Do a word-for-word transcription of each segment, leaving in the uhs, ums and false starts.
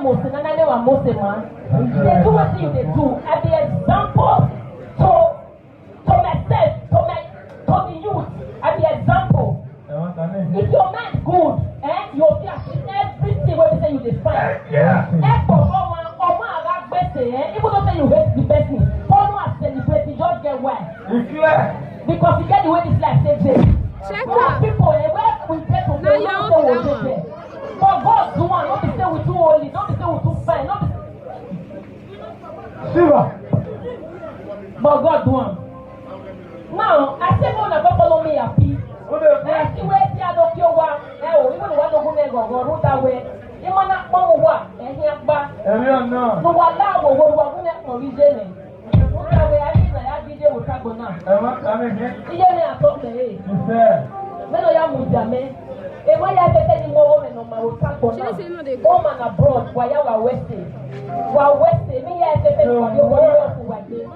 Mose, na na ne wa Mose ma. Dey do wetin you dey do. I be example to to myself, to my to the youth. I be example. If your mind good, eh, you fit achieve everything wey be say you dey find. Help for ọmọ ọmọ ara gbèsè, eh, even though say you hate the person, follow am celebrate, e just get why. Because e get the way this life take dey. Check am. People, eh, where we get to go, no be say we dey there. But God do am, no be say we too holy, no be say we too fine, no be Shiva. But God do am. Now, I say make una go follow me happy. Eh, see where see Adokiowa. Eh, oh, even the one who go go root that way. Imana kpọnwụ wa, eh, ihe akpa. Eri ọnụ. N'ụwa laa wo wo wa gune kpọrọ ije ne. Root that way, anyị na ya gide ụta gbo na. Ema ka ne he. Ihe ne atọ me, eh. Ife. Meno ya mujame. Ema ya tete ni mo wo me no ma ụta gbo na. Woman abroad, wa ya wa wese. Wa wese, mi ya tete ni mo wo yo ku wa je.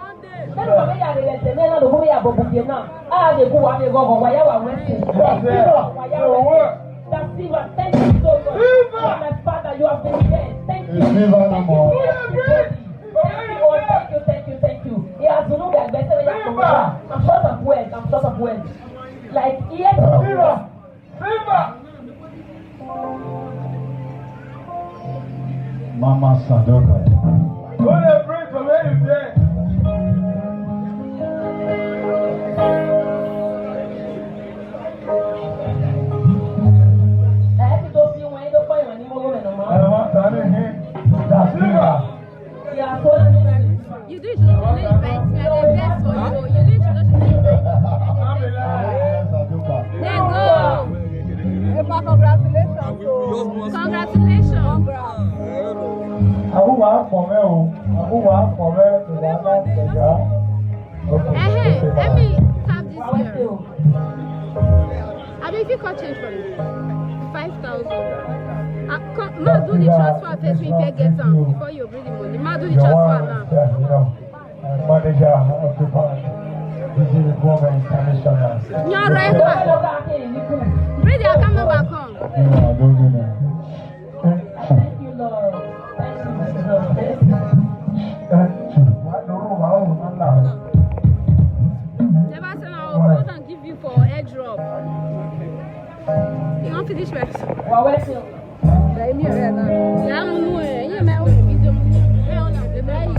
Then for me, I dey tell me, no, go me, I go book you now. Ah, they go, I dey go, go, why, why, why, why, why, why, That Silva, thank you so much. Silva! My father, you have been there. Thank you. Silva no more. Thank you, everybody. Thank you, oh, thank you, thank you, thank you. Yeah, as you know, guys, better than you. I'm short of words. I'm short of words. Like, yes, Silva! Silva! Mama Sadoka. Go dey pray for where you dey. Ẹ ti tó sí wọn, ẹ tó pọ̀ ìwà ní mọ́wọ́ rẹ̀ lọ́mọ́. Ẹ wá sáré ní Dàsílà. You do it, you don't invite me, I dey vex for you. You do it, you don't invite me. Then go. Epa, congratulations o. Congratulations. Àbúwà pọ̀ mẹ́ o. Àbúwà pọ̀ mẹ́. Ìwà náà kẹ̀yà. Okay, okay, let me tap this girl. Abi, if you call change for me, five thousand. Ah, come, ma do the transfer first, me pay get am before you bring the money. Ma do the transfer now. Yeah, you know, uh, manager of the bank, this is Women International. You're right, ma. Bring the account number, come. Yeah, I don't know. Thank you, Lord. Thank you, Jesus. Thank you. Never say na hold on give you for airdrop. You wan finish rest? Wa wetin? Bẹ́ẹ̀ mi ọ̀rẹ́ náà. Ìyá mu nú ẹ̀, yín mẹ́ òun ìbí tó mu. Ẹ ọ̀nà ìbí báyìí.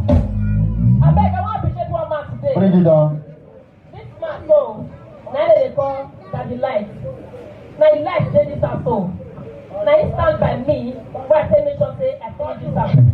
Abeg, I wan appreciate one man today. Bring it down. This man so, na im dem dey call Daddy Life. Na im life dey this house so. Na im stand by me, wey I say make sure say I finish this house.